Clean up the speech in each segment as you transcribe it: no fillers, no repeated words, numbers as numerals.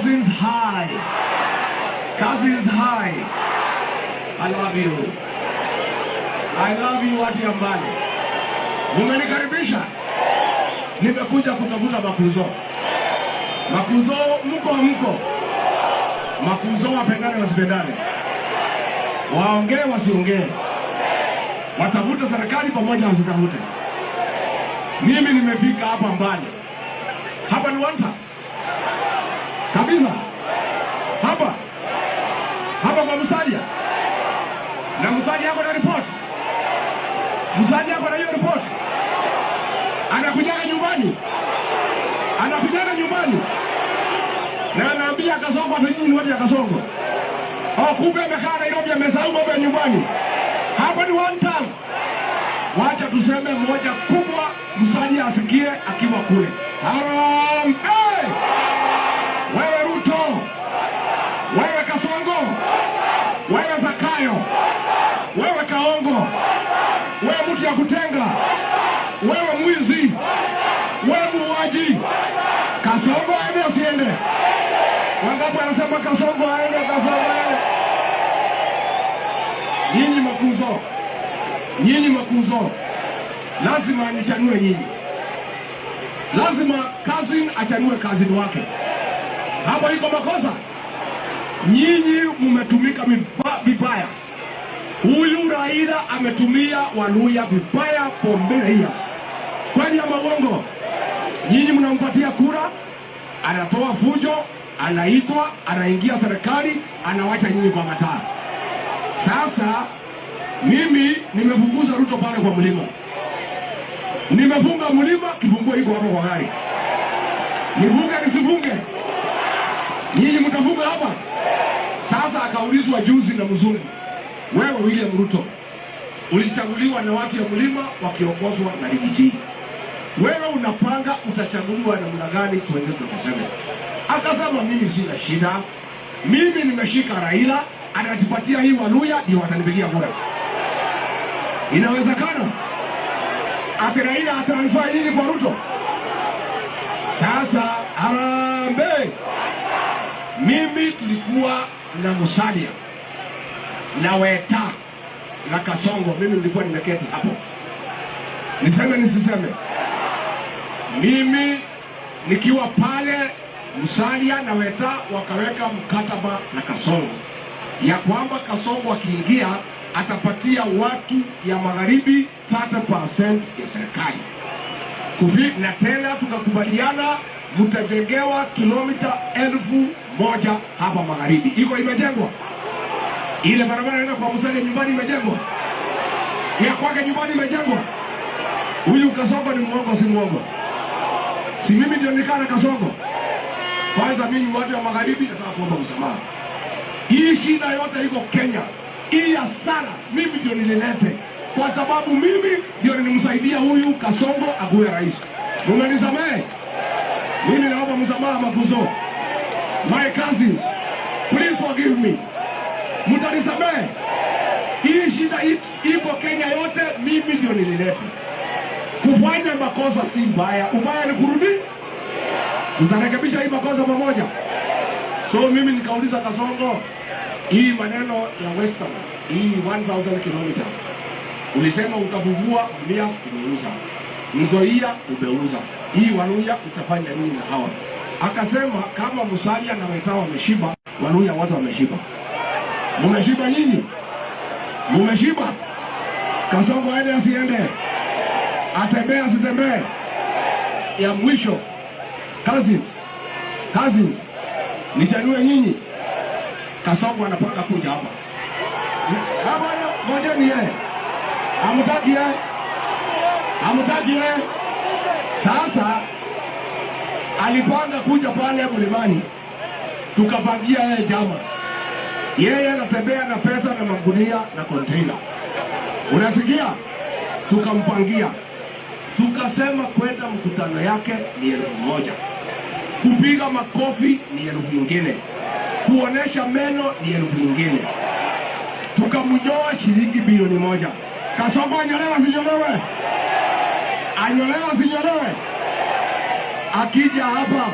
Cousins hi. Cousins hi. I love you. I love you, watu ya Mbale. Mumenikaribisha. Nimekuja kutafuta makuzo. Makuzo mko, mko? Makuzo wapendane wasipendane? Waongee wasiongee? Watafute serikali pamoja wasitafute? Mimi nimefika hapa Mbale. Hapa ni Wanta kabisa, hapa hapa kwa Musalia, na Musalia yako na report, Musalia yako na hiyo report, anakujaga nyumbani, anakujaga nyumbani na anaambia Kasongo ati nyinyi ni watu ya Kasongo. Oh, kumbe amekaa Nairobi, amesahau mambo ya nyumbani. Hapa ni one time. Wacha tuseme moja kubwa, Musalia asikie akiwa kule. Harambee! Wewe Ruto, wewe Kasongo, wewe Zakayo, wewe Kaongo, wewe mtu ya kutenga, wewe mwizi, wewe muuaji, Kasongo aende asiende? Wangapi wanasema Kasongo aende? Kasongo aende? Nyinyi makuzo, nyinyi makuzo, lazima nichanue nyinyi, lazima cousin achanue cousin wake. Hapo iko makosa. Nyinyi mmetumika vibaya. Huyu Raila ametumia Waluya vibaya for many years. Kweli ama uongo? Nyinyi mnampatia kura, anatoa fujo, anaitwa, anaingia serikali, anawacha nyinyi kwa mataa. Sasa mimi nimefukuza Ruto pale kwa mlima, nimefunga mlima, kifunguo iko hapo kwa gari. Nifunge nisifunge? Nyinyi mtafunga hapa? Sasa akaulizwa juzi na mzungu, wewe William Ruto ulichaguliwa na watu ya mlima wakiongozwa na Riggy G, wewe unapanga utachaguliwa namna gani 2027? Akasema mimi sina shida, mimi nimeshika Raila, anatupatia hii Waluya ndio watanipigia kura. Inawezekana ati Raila atransfer nini kwa Ruto? Sasa harambee! Mimi tulikuwa na Musalia na Weta na Kasongo, mimi nilikuwa nimeketi hapo. Niseme nisiseme? Mimi nikiwa pale, Musalia na Weta wakaweka mkataba na Kasongo ya kwamba Kasongo akiingia atapatia watu ya magharibi 30% ya serikali. Kufi, na tena tukakubaliana mtajengewa kilomita 1,000 hapa magharibi. Iko imejengwa? Ile barabara inaenda kwa Musalia nyumbani imejengwa? Ya kwake nyumbani imejengwa? Huyu Kasongo ni mwongo, si mwongo? Si mimi ndio nikaa na Kasongo? Kwanza mimi watu wa magharibi nataka kuomba msamaha. Hii shida yote iko Kenya, hii hasara mimi ndio nililete, kwa sababu mimi ndio nilimsaidia huyu Kasongo akuwe rais. Mumenisamehe? Mimi naomba msamaha makuzo. My cousins, please forgive me. Mtanisamehe? Hii shida iko Kenya yote, mimi ndio nililete. Kufanya makosa si mbaya, ubaya ni kurudi. Tutarekebisha hii makosa pamoja. So mimi nikauliza Kasongo, hii maneno ya Western, hii 1000 kilometers ulisema utavuvua mia, umeuza Nzoia, umeuza hii Waluya, utafanya nini na hawa? Akasema kama Musalia na Weta wameshiba, Waluya wote wameshiba. Mumeshiba nyinyi? Mumeshiba? Kasongo aende asiende? Atembee asitembee? Ya mwisho, cousins, cousins, nichanue nyinyi. Kasongo anapanga kuja hapa hapa, ngojeni yeye, hamtaki yeye, hamtaki yeye. Sasa alipanga kuja pale mlimani, tukapangia yeye jama, yeye anatembea na pesa na magunia na container, unasikia? Tukampangia, tukasema kwenda mkutano yake ni 1,000, kupiga makofi ni 1,000 ingine, kuonesha meno ni 1,000 ingine. Tukamnyoa shilingi bilioni 1. Kasongo anyolewe asinyolewe? Anyolewe asinyolewe? Akija hapa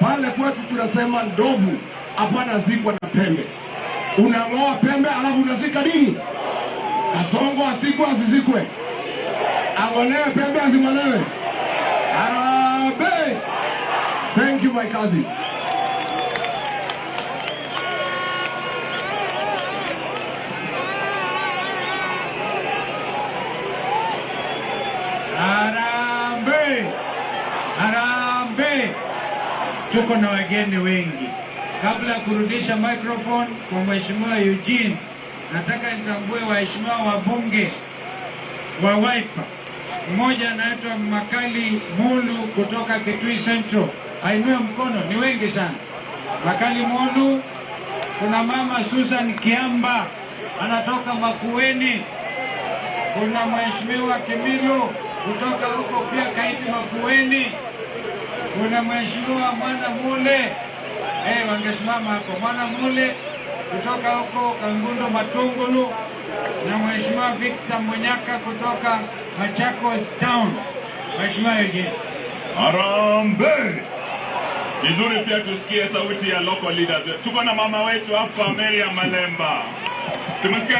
Pale kwetu tunasema ndovu hapana zikwa na pembe. Unang'oa pembe alafu unazika nini? Kasongo azikwe asizikwe? Ang'olewe pembe asing'olewe? Harambee! Thank you, my cousins. Harambee! Harambee! Tuko na wageni wengi. Kabla ya kurudisha microphone kwa Mheshimiwa Eugene, nataka nitambue waheshimiwa wabunge wa Wiper. Mmoja anaitwa Makali Mulu kutoka Kitui Central, ainue mkono, ni wengi sana. Makali Mulu. Kuna mama Susan Kiamba anatoka Makueni. Kuna Mheshimiwa Kimilu kutoka huko pia Kaiti Makueni. Kuna Mheshimiwa Mwana Mule, wangesimama hapo, Mwana Mule kutoka huko Kangundo Matungulu, na Mheshimiwa Victor Munyaka kutoka Machakos Town. Mheshimiwa Eugene. Harambee! Vizuri pia tusikie sauti ya local leaders. Tuko na mama wetu hapa Miriam Malemba. Tumesikia